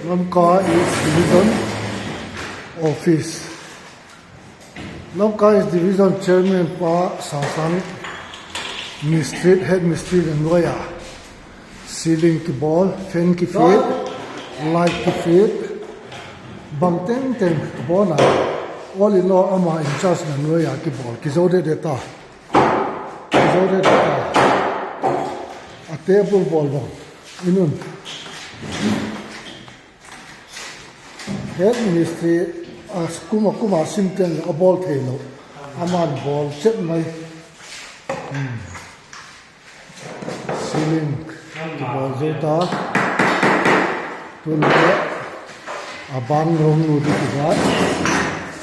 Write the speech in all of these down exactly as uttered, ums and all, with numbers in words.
Lamka East Division Office. Lamka East Division Chairman pa Sangsang Mistri, Head Mistri na nuai a ceiling kibawl, fan kifit, light kifit, bang tengteng bawl a, all in all ama in charge na nuai a kibawl, kizo dede ta. Kizo dede ta. A table bawl bang. Inun. Head Ministry a kum a kum a sim teng a bawl thei lo. Aman bawl chet mai. Hmm. Ceiling kibawl zo ta. Tun le a bang rong nu di kibat.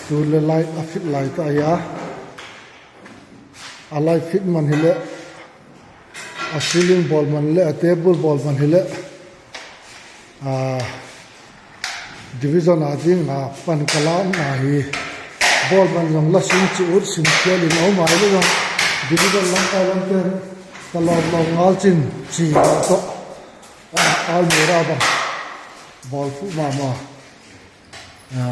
Tun le light a fit lai ta ya. A light fit man hi le, a ceiling bawl man le, a table bawl man hi le, a division a ding a pan ka la na hi. Bawl man zong la sim ci ut sim khial in om ai le zong division lam kai lam ten ka lawm lawm ngal cin ci ba tawh. A, almirah bang bawl fuh mama. A.